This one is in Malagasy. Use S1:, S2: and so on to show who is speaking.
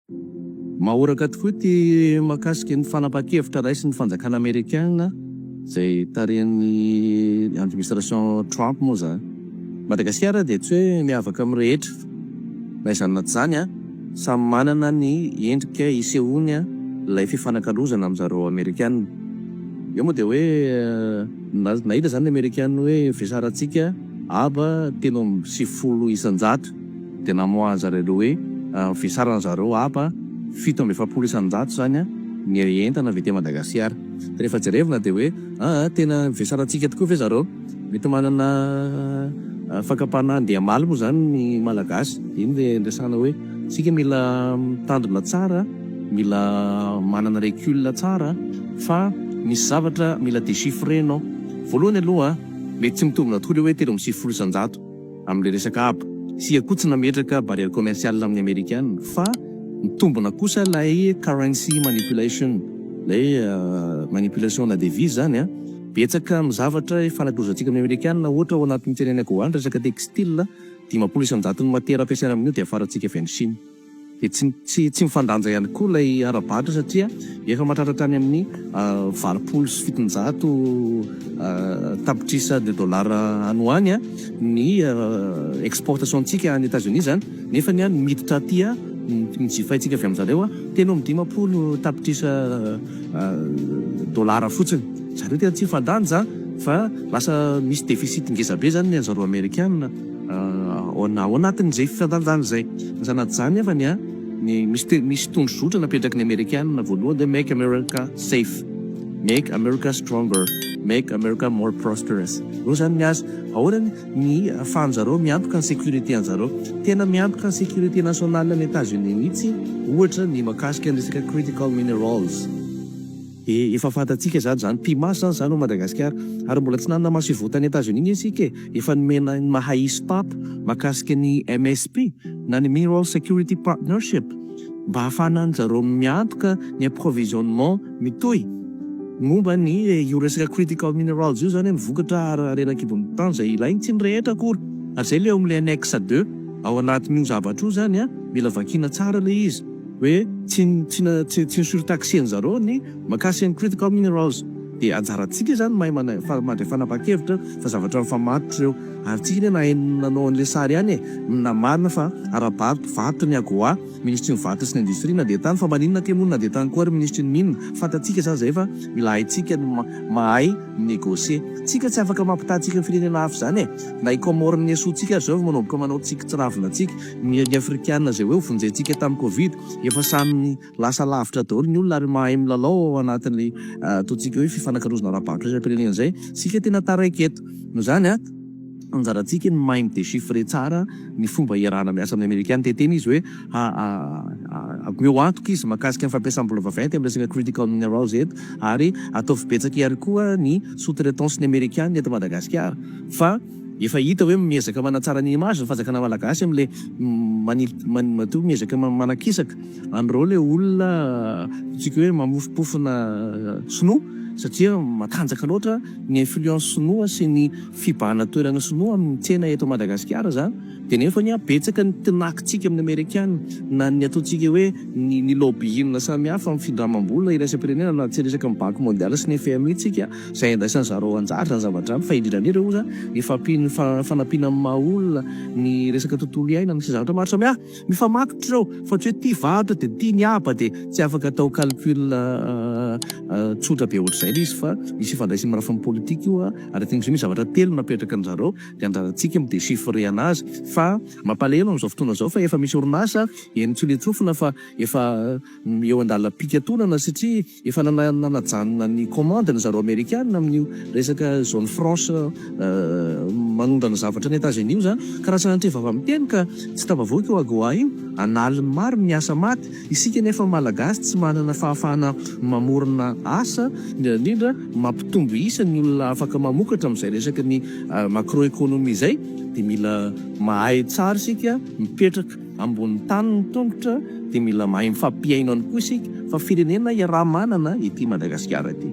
S1: Mahoraka tokoa ity mahakasika ny fanapahan-kevitra raisin'ny fanjakana amerikana izay tarihan'ny administration Trump moa izany. Madagasikara dia tsy hoe miavaka amin'ny rehetra na izany na tsy izany, samy manana ny endrika isehoany ilay fifanakalozana amin-dry zareo amerikana. Eo moa dia hoe nahita izany ny amerikana hoe vesarantsika haba 93%. Dia namoahan zareo hoe vesaran zareo haba 47% izany ny entana avy aty Madagasikara. Rehefa jerevina dia hoe aa tena vesarantsika tokoa ve zareo? Mety manana fakam-panahy andeha hamaly moa izany ny Malagasy. Iny ilay niresahana hoe isika mila mitandrina tsara, mila manana recul tsara fa misy zavatra mila déchiffrer-nao. Voalohany aloha mety tsy mitombina tokoa ilay hoe 93%. Amin'ilay resaka haba, isika koa tsy nametraka barrière commerciale amin'ny amerikana fa mitombina kosa ilay currency manipulation, ilay manipulation na devise izany an! Betsaka amin'ny zavatra ifanakalozantsika amin'ny amerikana, ohatra ao anatin'ny tsenan'i Agoa ny resaka textile, 50% ny matière ampiasaina amin'io dia afarantsika avy any Chine. Dia tsy tsy tsy mifandanja ihany koa ilay ara-barotra satria efa mahatratra hatrany amin'ny 780 tapitrisa de dollars any ho any ny exportation-ntsika any Etats-Unis izany nefa ny miditra aty ny jifaintsika avy amin-jareo 53 tapitrisa dollars fotsiny. Izany hoe tena tsy mifandanja fa lasa misy déficit ngeza be izany ny an'zareo amerikana. Ao anatin'izay fifandanjana izay. Ny anatin'izany nefa ny ny misy misy tondrozotra napetraky ny Amerikana voalohany dia Make America Safe, Make America Stronger, Make America More Prosperous. Ireo izany ny azy. Ahoana ny ahafahan-jareo miantoka ny sécurité an-jareo? Tena miantoka ny sécurité nationale any Etats-Unis mihitsy ohatra ny mahakasika ny resaka critical minerals. Dia efa fantatsika izany izany mpimasy izany izany ao Madagasikara. Ary mbola tsy nanana masoivoho tany Etats-Unis anie isika e! Efa nomena ny maha ISPAP mahakasika ny MSP na ny Mineral Security Partnership mba hahafahana zareo miantoka ny approvisionnement mitohy momba ny io resaka critical minerals io izany hoe ny vokatra harena an-kibon'ny tany izay ilainy tsy ny rehetra akory. Ary izay ilay eo amin'ilay annexe deux ao anatin'io zavatra io izany an, mila vakiana tsara ilay izy. Hoe tsy tsy tsy tsy ni-surtaxer-ny zareo ny mahakasika ny critical minerals. Dia anjarantsika izany mahay mana fa mandray fanapahan-kevitra fa zavatra mifamatotra ireo. Ary tsika anie nahay nanao an'ilay sary ihany e! Namarina fa ara-barotra, varotra ny AGOA, minisitry ny varotra sy ny industrie nandeha tany fa maninona kay moa no nandeha tany koa ary minisitry ny mines? Fantatsika izany izay fa mila haintsika ny mahay mi-negocier. Tsika tsy afaka mampitaha antsika amin'ny firenena hafa izany e! Na i Comores nesointsika ary izao efa manomboka manao tsiky tsiravina antsika. Ny ny afrikana izay hoe vonjentsika tamin'ny covid efa samy lasa lavitra daholo ny olona ary mahay milalao ao anatin'ny ataontsika hoe fifanakalozana ara-barotra iraisam-pirenena izay isika tena taraiky eto. Noho izany an, anjarantsika ny mahay mi-dechiffrer tsara ny fomba iarahana miasa amin'ny amerikana. Te-hiteny izy hoe omeo antoka izy mahakasika ny fampiasam-bola vaventy amin'ny resaka critical minerals eto ary ataovy betsaka ihany koa ny sous-traitance ny amerikana eto Madagasikara fa Efa hita hoe miezaka manatsara ny image ny fanjakana malagasy amin'ilay manil matoa miezaka manakisaka an'ireo ilay olona ataontsika hoe mamofompofona sinoa satria matanjaka loatra ny influence sinoa sy ny fibahana toerana sinoa amin'ny tsena eto Madagasikara zany. Dia nefa anie betsaka ny tinakintsika amin'ny amerikana na ny ataontsika hoe ny ny lobbying samihafa amin'ny findramam-bola iraisam-pirenena na tsy resaka amin'ny banky mondiale sy ny FMI tsika izay andraisan'ny zareo anjara izany zavatra izany fa indrindra indrindra oza ny fampian'ny fanampiana amin'ny maha olona ny resaka tontolo iainana sy zavatra maro samihafa mifamatotra ireo fa tsy hoe tia varotra dia tia ny haba dia tsy afaka atao calcul tsotra be ohatr'izay ilay izy fa misy ifandraisany amin'ny lafiny politika io ary aty misy zavatra telo napetraka an-jareo dia anjarantsika mi dechiffrer anazy fa mampalahelo amin'izao fotoana izao fa efa misy orinasa eny Tsoletsofina fa efa eo andalam-pikatonana satria efa nanajanona ny commande ny zareo amerikana amin'io resaka zone franche manondrana zavatra any Etats Unis io zany ka raha sanatria vava miteny ka tsy tafavoaka io AGOA io an'aliny maro ny asa maty isika nefa malagasy tsy manana fahafahana mamorona asa indrindra indrindra mampitombo isa ny olona afaka mamokatra amin'izay resaka ny macroeconomie izay dia mila mahay tsara isika mipetraka ambony tany ny tongotra dia mila mahay mifampihaino ihany koa isika fa firenena iaraha-manana ity Madagasikara ity.